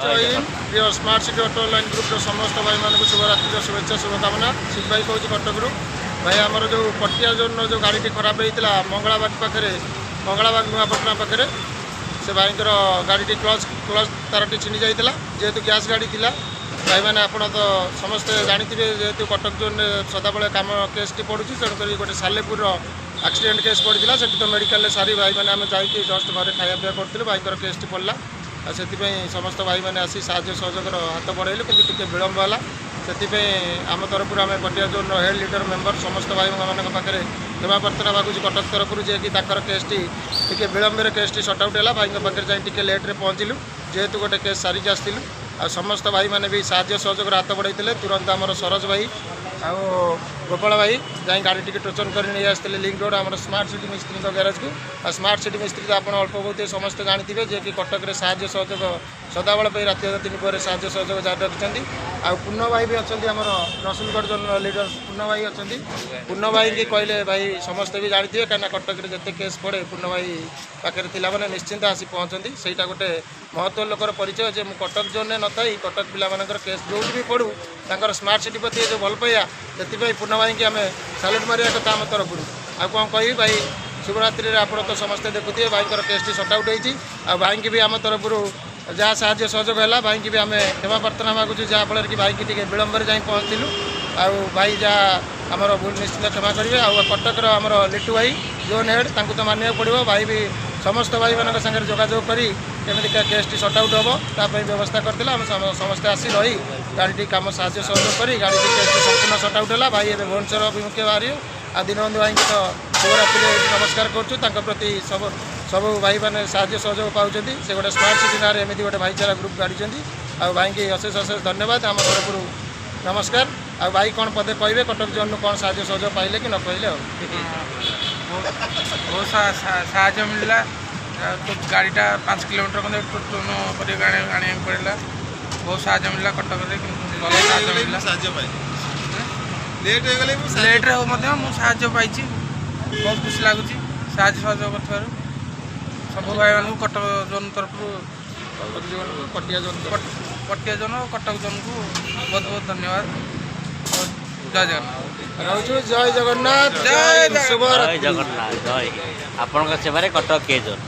ଜୟ ହିନ୍ଦ। ପ୍ରିୟ smart city auto line ଗ୍ରୁପ୍ର ସମସ୍ତ ଭାଇମାନଙ୍କୁ ଶୁଭରାତ୍ରିର ଶୁଭେଚ୍ଛା, ଶୁଭକାମନା। ଶିବ ଭାଇ କହୁଛି କଟକରୁ। ଭାଇ, ଆମର ଯେଉଁ ପଟିଆ ଜୋନ୍ର ଯେଉଁ ଗାଡ଼ିଟି ଖରାପ ହେଇଥିଲା ମଙ୍ଗଳାବାଗ ପାଖରେ, ମଙ୍ଗଳାବାଗ ନୂଆପଟଣା ପାଖରେ, ସେ ଭାଇଙ୍କର ଗାଡ଼ିଟି କ୍ଲଚ୍ ତାରଟି ଛିଣ୍ଡି ଯାଇଥିଲା, ଯେହେତୁ ଗ୍ୟାସ୍ ଗାଡ଼ି ଥିଲା। ଭାଇମାନେ, ଆପଣ ତ ସମସ୍ତେ ଜାଣିଥିବେ, ଯେହେତୁ କଟକ ଜୋନ୍ରେ ସଦାବେଳେ କାମ କେସ୍ଟି ପଡ଼ୁଛି, ତେଣୁକରି ଗୋଟେ ସାଲେପୁରର ଆକ୍ସିଡେଣ୍ଟ କେସ୍ ପଡ଼ିଥିଲା। ସେଠି ତ ମେଡ଼ିକାଲରେ ସାରି ଭାଇମାନେ ଆମେ ଯାଇକି ଜଷ୍ଟ ଘରେ ଖାଇବା ପିଇବା କରୁଥିଲୁ, ଭାଇଙ୍କର କେସ୍ଟି ପଡ଼ିଲା। ଆଉ ସେଥିପାଇଁ ସମସ୍ତ ଭାଇମାନେ ଆସି ସାହାଯ୍ୟ ସହଯୋଗର ହାତ ବଢ଼ାଇଲୁ, କିନ୍ତୁ ଟିକେ ବିଳମ୍ବ ହେଲା। ସେଥିପାଇଁ ଆମ ତରଫରୁ ଆମେ ପଟିଆ ଜୋନ୍ର ହେଡ଼୍, ଲିଡର, ମେମ୍ବର ସମସ୍ତ ଭାଇମାନଙ୍କ ପାଖରେ କ୍ଷମା ପ୍ରାର୍ଥନା ମାଗୁଛି କଟକ ତରଫରୁ, ଯିଏକି ତାଙ୍କର କେସ୍ଟି ଟିକେ ବିଳମ୍ବରେ କେସ୍ଟି ସର୍ଟ ଆଉଟ୍ ହେଲା। ଭାଇଙ୍କ ପାଖରେ ଯାଇ ଟିକେ ଲେଟ୍ରେ ପହଞ୍ଚିଲୁ, ଯେହେତୁ ଗୋଟେ କେସ୍ ସାରିକି ଆସିଥିଲୁ। ଆଉ ସମସ୍ତ ଭାଇମାନେ ବି ସାହାଯ୍ୟ ସହଯୋଗର ହାତ ବଢ଼ାଇଥିଲେ। ତୁରନ୍ତ ଆମର ସରୋଜ ଭାଇ ଆଉ ଗୋପାଳ ଭାଇ ଯାଇ ଗାଡ଼ି ଟିକେ ଟୋଚନ କରି ନେଇ ଆସିଥିଲେ ଲିଙ୍କ ରୋଡ଼ ଆମର ସ୍ମାର୍ଟ ସିଟି ମିସ୍ତ୍ରୀଙ୍କ ଗ୍ୟାରେଜକୁ। ଆଉ ସ୍ମାର୍ଟ ସିଟି ମିସ୍ତ୍ରୀ ତ ଆପଣ ଅଳ୍ପ ବହୁତ ସମସ୍ତେ ଜାଣିଥିବେ, ଯିଏକି କଟକରେ ସାହାଯ୍ୟ ସହଯୋଗ ସଦାବେଳ ପାଇଁ ରାତି ଅଧ ତିନି ପରେ ସାହାଯ୍ୟ ସହଯୋଗ ଜାରି ରଖିଛନ୍ତି। ଆଉ ପୂର୍ଣ୍ଣ ଭାଇ ବି ଅଛନ୍ତି, ଆମର ରସୁଲଗଡ଼ ଜୋନ୍ ଲିଡର ପୂର୍ଣ୍ଣ ଭାଇ ଅଛନ୍ତି। ପୂର୍ଣ୍ଣ ଭାଇକି କହିଲେ ଭାଇ ସମସ୍ତେ ବି ଜାଣିଥିବେ, କାହିଁକିନା କଟକରେ ଯେତେ କେସ୍ ପଡ଼େ, ପୂର୍ଣ୍ଣ ଭାଇ ପାଖରେ ଥିଲା ମାନେ ନିଶ୍ଚିନ୍ତ ଆସି ପହଞ୍ଚନ୍ତି। ସେଇଟା ଗୋଟେ ମହତ୍ଵ ଲୋକର ପରିଚୟ ଯେ ମୁଁ କଟକ ଜୋନ୍ରେ ନଥାଇ କଟକ ପିଲାମାନଙ୍କର କେସ୍ ଯେଉଁଠି ବି ପଡ଼ୁ, ତାଙ୍କର ସ୍ମାର୍ଟ ସିଟି ପ୍ରତି ଯେଉଁ ଭଲ ପାଇବା, ସେଥିପାଇଁ ପୂର୍ଣ୍ଣ ଭାଇଙ୍କି ଆମେ ସାଲ୍ୟୁଟ୍ ମାରିବା କଥା ଆମ ତରଫରୁ। ଆଉ କ'ଣ କହିବି ଭାଇ, ଶୁଭରାତ୍ରିରେ ଆପଣ ତ ସମସ୍ତେ ଦେଖୁଥିବେ, ଭାଇଙ୍କର କେସ୍ଟି ସର୍ଟ ଆଉଟ୍ ହେଇଛି। ଆଉ ଭାଇଙ୍କି ବି ଆମ ତରଫରୁ ଯାହା ସାହାଯ୍ୟ ସହଯୋଗ ହେଲା, ଭାଇଙ୍କି ବି ଆମେ କ୍ଷମା ପ୍ରାର୍ଥନା ମାଗୁଛୁ, ଯାହାଫଳରେ କି ଭାଇକି ଟିକେ ବିଳମ୍ବରେ ଯାଇ ପହଞ୍ଚିଲୁ। ଆଉ ଭାଇ ଯାହା ଆମର ଭୁଲ ନିଶ୍ଚିତ କ୍ଷମା କରିବେ। ଆଉ କଟକର ଆମର ଲିଟୁ ଭାଇ ଜୋନ୍ ହେଡ଼୍, ତାଙ୍କୁ ତ ମାନିବାକୁ ପଡ଼ିବ। ଭାଇ ବି ସମସ୍ତ ଭାଇମାନଙ୍କ ସାଙ୍ଗରେ ଯୋଗାଯୋଗ କରି କେମିତିକା କେସ୍ଟି ସର୍ଟ ଆଉଟ୍ ହେବ, ତା ପାଇଁ ବ୍ୟବସ୍ଥା କରିଥିଲେ। ଆମେ ସମସ୍ତେ ଆସି ରହି ଗାଡ଼ିଟି କାମ ସାହାଯ୍ୟ ସହଯୋଗ କରି ଗାଡ଼ିଟି କେସ୍ଟି ସମ୍ପୂର୍ଣ୍ଣ ସର୍ଟ ଆଉଟ୍ ହେଲା। ଭାଇ ଏବେ ଭୁବନେଶ୍ୱର ଅଭିମୁଖେ ବାହାରିବେ। ଆଉ ଦୀନବନ୍ଧୁ ଭାଇଙ୍କୁ ତ ଶୁଭରାତ୍ରିରେ ଏଇଠି ନମସ୍କାର କରୁଛୁ। ତାଙ୍କ ପ୍ରତି ସବୁ ସବୁ ଭାଇମାନେ ସାହାଯ୍ୟ ସହଯୋଗ ପାଉଛନ୍ତି। ସେ ଗୋଟେ ସ୍ମାର୍ଟ ସିଟି ନାଁରେ ଏମିତି ଗୋଟେ ଭାଇଚାରା ଗ୍ରୁପ୍ କାଢ଼ିଛନ୍ତି। ଆଉ ଭାଇଙ୍କି ଅଶେଷ ଅଶେଷ ଧନ୍ୟବାଦ, ଆମ ତରଫରୁ ନମସ୍କାର। ଆଉ ଭାଇ କ'ଣ ପଦେ କହିବେ, କଟକ ଜୋନ୍ରୁ କ'ଣ ସାହାଯ୍ୟ ସହଯୋଗ ପାଇଲେ କି ନ ପାଇଲେ ଆଉ? ବହୁତ ବହୁତ ସାହାଯ୍ୟ ମିଳିଲା। ଆଉ ତ ଗାଡ଼ିଟା 5 କିଲୋମିଟର ଖଣ୍ଡେ ଟୋଚନ କରିକି ଆଣିବାକୁ ପଡ଼ିଲା। ବହୁତ ସାହାଯ୍ୟ ମିଳିଲା କଟକରେ, କିନ୍ତୁ ଭଲ ସାହାଯ୍ୟ ମିଳିଲା। ସାହାଯ୍ୟ ପାଇଲି, ଲେଟ୍ ହେଇଗଲେ ମୁଁ ସାହାଯ୍ୟ ଲେଟ୍ରେ ହଉ ମଧ୍ୟ ମୁଁ ସାହାଯ୍ୟ ପାଇଛି। ବହୁତ ଖୁସି ଲାଗୁଛି ସାହାଯ୍ୟ ସହଯୋଗ କରିଥିବାରୁ ସବୁ ଭାଇମାନଙ୍କୁ କଟକ ଜୋନ୍ ତରଫରୁ। Cuttack zone, Patia zone. Patia zone ଓ କଟକ ଜୋନ୍କୁ ବହୁତ ବହୁତ ଧନ୍ୟବାଦ। ଜୟ ଜଗନ୍ନାଥ। ରହୁଛୁ, ଜୟ ଜଗନ୍ନାଥ। ଜୟ ଜଗନ୍ନାଥ। ଶୁଭରାତ୍ରି। ଜୟ ଜଗନ୍ନାଥ, ଜୟ। ଆପଣଙ୍କ ସେବାରେ କଟକ କେ ଜୋନ୍।